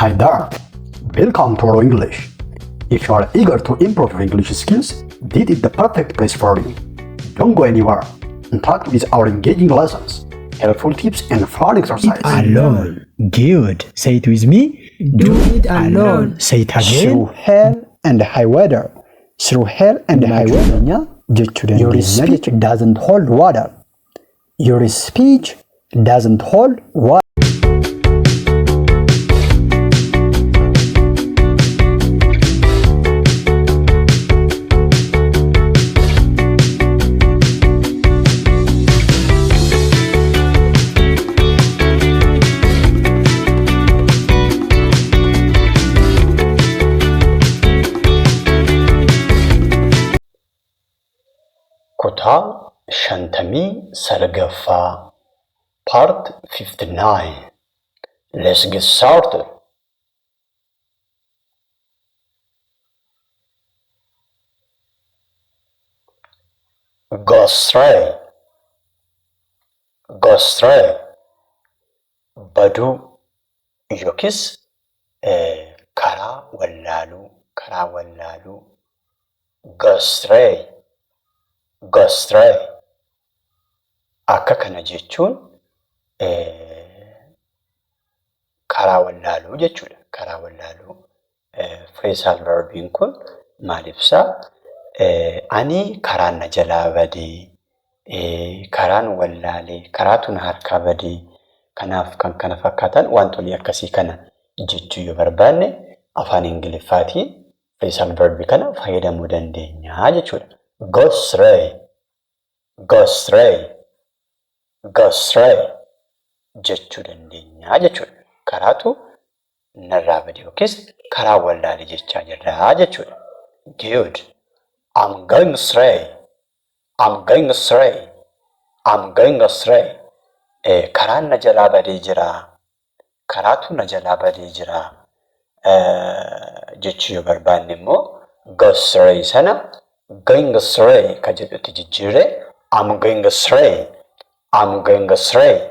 Hi there! Welcome to Oro English. If you are eager to improve your English skills, this is the perfect place for you. Don't go anywhere. Interact with our engaging lessons, helpful tips, and fun exercises. Alone. Good. Say it with me. Do it alone. Say it again. Through hell and high water. Through hell and high water. Jechuu Your dandeenya speech jechuudha. Doesn't hold water. Your speech doesn't hold water. Kutaa 59ffaa Part 59. Let's get started. Go astray. Go astray. Baduu yookiis karaa wallaaluu, karaa wallaaluu. Go astray. Go astray. Akka kana jechuun karaa wallaaluu jechuudha. Karaa wallaaluu. Phrasal verbiin kun maal ibsaa? Ani karaan na jalaa badee, karaan wallaalee, karaatu na harkaa badee, kanaaf kan kana fakkaatan wantoonni akkasii kana jechuu yoo barbaanne afaan Ingiliffaatiin phrasal verb kana fayyadamuu dandeenya jechuudha. Go astray, go astray, go astray jechuu dandeenya jechuudha. Karaatu narraa bade yookiis karaa wallaale jechaa jirra jechuudha. Good. I'm going astray. I'm going astray. I'm going astray. Karaan na jalaa badee jira. Karaatu na jalaa badee jira. Jechuu yoo barbaanne immoo go astray sana going astray ka jedhutti jijjiirree I'm going astray. I'm going astray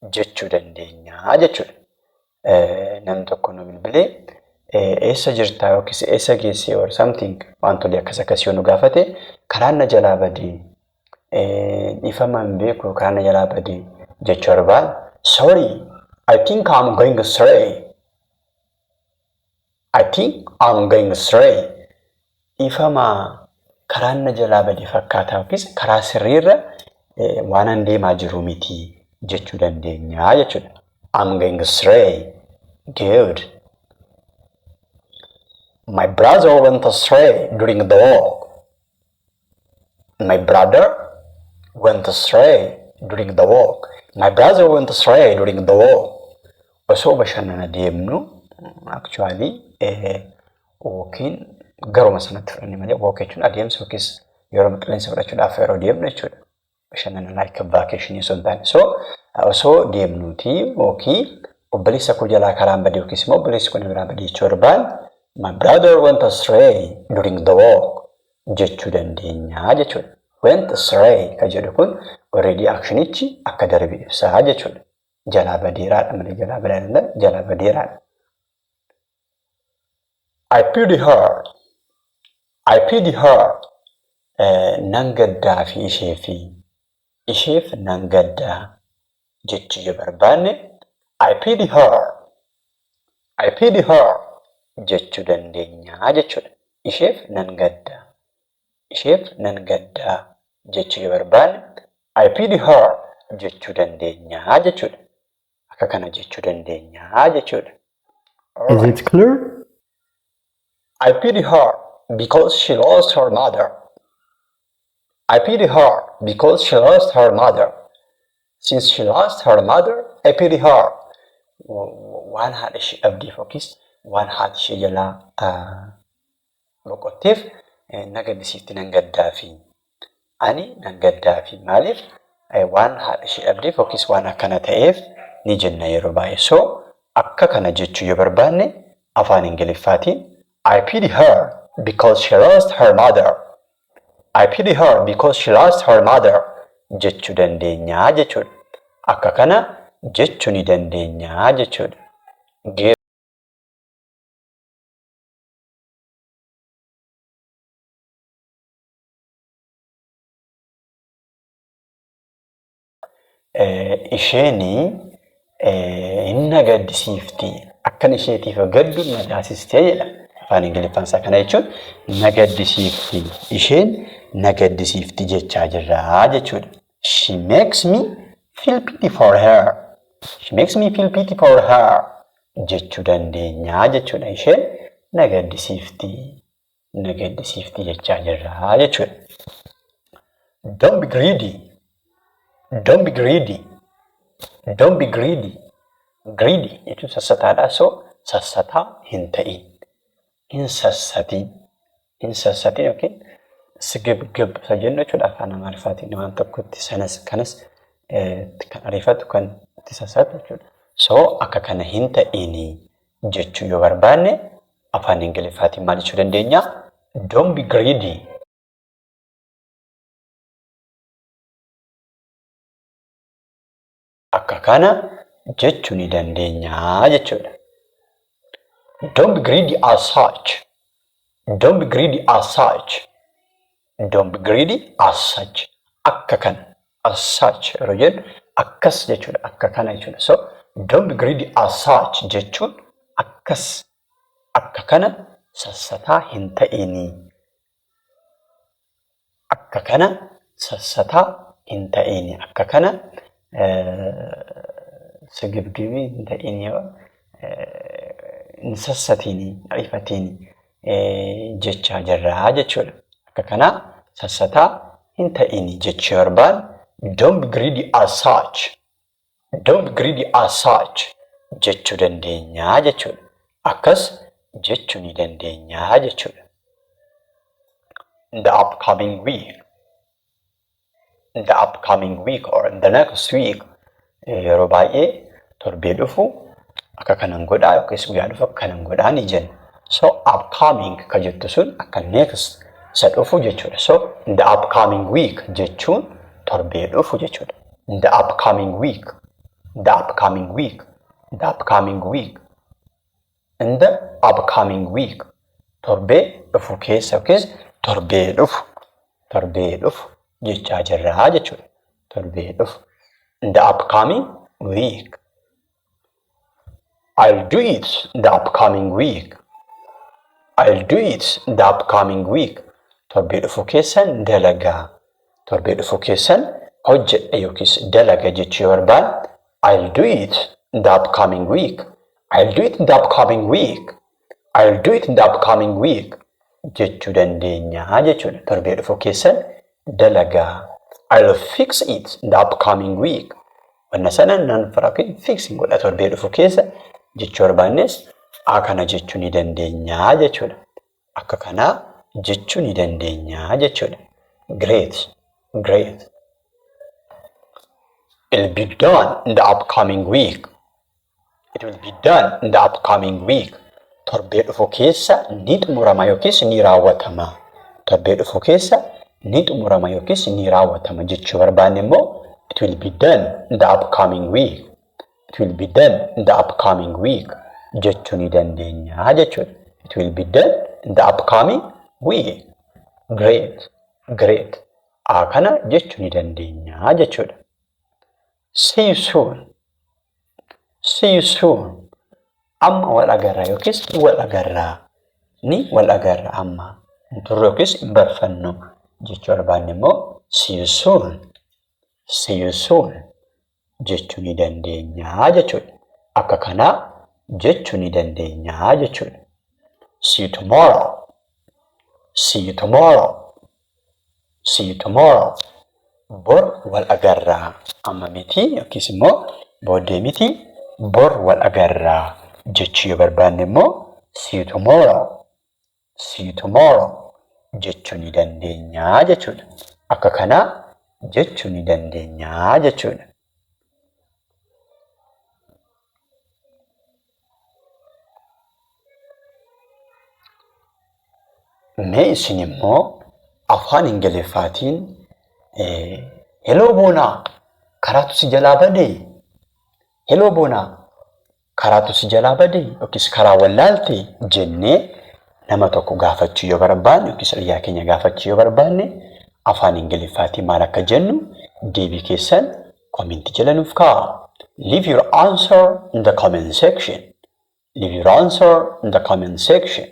jechuu dandeenya jechuudha. Namni tokko nu bilbilee eessa jirtaa yookiis eessa geessee or something wantoonni akkas akkasii yoo nu gaafate, karaan na jalaa badee, dhiifama, hin beeku, karaan na jalaa badee jechuu barbaanne, "Sorry, I think I'm going astray. I think I'm going astray." Dhiifama, karaan na jalaa badee fakkaata yookiis karaa sirriirra waan an deemaa jiru miti jechuu dandeenya jechuudha. I'm going astray. Good. My brother went astray during the walk. My brother went astray during the walk. My brother went astray during the walk. Osoo bashannana deemnu, actually walkiin garuma sanatti fudhanne malee, walk jechuun adeemsa yookiis yeroo qilleensa fudhachuudhaaf yeroo deemnu jechuudha. Bashannana like vacation osoo hin taane. So osoo deemnuuti walkii obboleessa koo jalaa karaan badee yookiis immoo obboleessi koo na biraa badee jechuu barbaanne, "My brother went astray during the walk" jechuu dandeenya jechuudha. "Went astray" kan jedhu kun already actionichi akka darbe ibsaa jechuudha. Jalaa badeeraadha malee jalaa badeera, jalaa badeeraadha. I pity her. I pity her. Nan gaddaa fi ishee fi isheef nan gaddaa jechuu yoo barbaanne, "I pity her. I pity her" jechuu dandeenya jechuudha. Isheef nan gaddaa. Isheef nan gaddaa jechuu yoo barbaanne, "I pity her" jechuu dandeenya jechuudha. Akka kana jechuu dandeenya jechuudha. Is it clear? I pity her because she lost her mother. I pity her because she lost her mother. Since she lost her mother, I pity her. Waan haadha ishee dhabdeef yookiis waan haati ishee jalaa boqotteef na gaddisiifti, nan gaddaafi. Ani nan gaddaafi, maaliif waan haadha ishee dhabdeef yookiis waan akkana ta'eef ni jenna yeroo baay'ee. So akka kana jechuu yoo barbaanne afaan Ingiliffaatiin "I pity her because she lost her mother. I pity her because she lost her mother" jechuu dandeenya jechuudha. Akka kana jechuu ni dandeenya jechuudha. Isheen hin na gaddisiifti. Akkan isheetiif gaddu na taasistee jedha. Afaan Ingiliffaan isaa kana jechuun na gaddisiifti. Isheen na gaddisiifti jechaa jirra jechuudha. She makes me feel pity for her. She makes me feel pity for her jechuu dandeenya jechuudha. Isheen na gaddisiifti. Na gaddisiifti jechaa jirra jechuudha. Don't be greedy. Don't be greedy. Don't be greedy. Greedy jechuun sassataadha. So sassataa hin ta'in. Hin sassatiin. Hin sassatiin yookiin sigibgib isa jennu jechuudha afaan Amaariffaatiin waan tokkotti sanas kanas kan ariifatu kan itti sassatu jechuudha. So akka kana hin ta'inii jechuu yoo barbaanne afaan Ingiliffaatiin maal jechuu dandeenya? Don't be greedy. Akka kana jechuu ni dandeenya jechuudha. Don't be greedy as such. Don't be greedy as such. Don't be greedy as such. Akka kana as such yeroo jennu akkas jechuudha. Akka kana jechuudha. So don't be greedy as such jechuun akkas akka kana sassataa hin ta'inii. Akka kana sassataa hin ta'inii. Akka kana sigibgibii hin ta'inii. Hin sassatinii, ariifatinii jechaa jirraa jechuudha. Akka kanaa sassataa hin ta'inii jechuu barbaanne don't be greedy as such. Don't be greedy as such jechuu dandeenya jechuudha. Akkas jechuu ni dandeenya jechuudha. In the upcoming week. In the upcoming week or in the next week yeroo baay'ee torbee dhufu akka kanan godhaa yookiis guyyaa dhufu akka kanan godhaa ni jenna. So upcoming ka jettu sun akka next isa dhufu jechuudha. So in the upcoming week jechuun torbee dhufu jechuudha. In the upcoming week. In the upcoming week. In the upcoming week. In the upcoming week. Torbee dhufu keessa yookiis torbee dhufu. Torbee dhufu jechaa jirraa jechuudha. Torbee dhufu. In the upcoming week. I'll do it in the upcoming week. I'll do it in the upcoming week. Torbee dhufu keessan dalagaa. Torbee dhufu keessan hojjedha yookiis dalaga jechuu yoo barbaanne I'll do it in the upcoming week. I'll do it in the upcoming week. I'll do it in the upcoming week jechuu dandeenya jechuudha. Torbee dhufu keessan dalagaa. I'll fix it in the upcoming week. Wanna sana nan fura yookiin fix godha torbee dhufu keessa jechuu barbaannes akkana jechuu ni dandeenya jechuudha. Akka kanaa jechuu ni dandeenya jechuudha. Great, great. It'll be done in the upcoming week. It will be done in the upcoming week. Torbee dhufu keessa ni xumurama yookiis ni raawwatama. Torbee dhufu keessa ni xumurama yookiis ni raawwatama jechuu barbaanne immoo it will be done in the upcoming week. It will be done in the upcoming week jechuu ni dandeenya jechuudha. It will be done in the upcoming week. Great, great. Kana jechuu ni dandeenya jechuudha. See you soon. See you soon. Amma wal agarra yookiis wal agarraa. Ni wal agarra amma. Hin turre yookiis hin barfannu jechuu barbaanne immoo see you soon. See you soon jechuu ni dandeenya jechuudha. Akka kanaa jechuu ni dandeenya jechuudha. See you tomorrow. See you tomorrow. See you tomorrow. Bor wal agarraa. Amma miti yookiis immoo booddee miti bor wal agarraa jechuu yoo barbaanne immoo see you tomorrow. See you tomorrow jechuu ni dandeenya jechuudha. Akka kanaa jechuu ni dandeenya jechuudha. Mee isin immoo afaan Ingiliffaatiin hello Boonaa karaatu si jalaa badee? Hello Boonaa karaatu si jalaa badee yookiis karaa wallaalte jennee nama tokko gaafachuu yoo barbaanne yookiis hiriyaa keenya gaafachuu yoo barbaanne afaan Ingiliffaatiin maal akka jennu deebii keessan Commentii jala nuuf kaa'aa. Leave your answer in the comment section. Leave your answer in the comment section.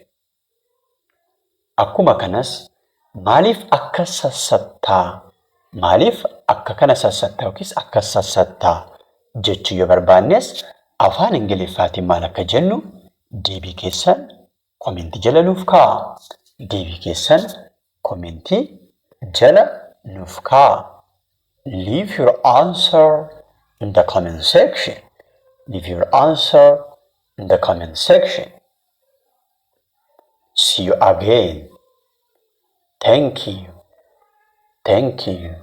Akkuma kanas, maaliif akka sassattaa, maaliif akka kana sassattaa yookiis akka sassattaa jechuu yoo barbaannes, afaan Ingiliffaatiin maal akka jennu deebii keessan commentii jala nuuf kaa'aa. Deebii keessan commentii jala nuuf kaa'aa. Leave your answer in the comment section. Leave your answer in the comment section. See you again. Thank you. Thank you.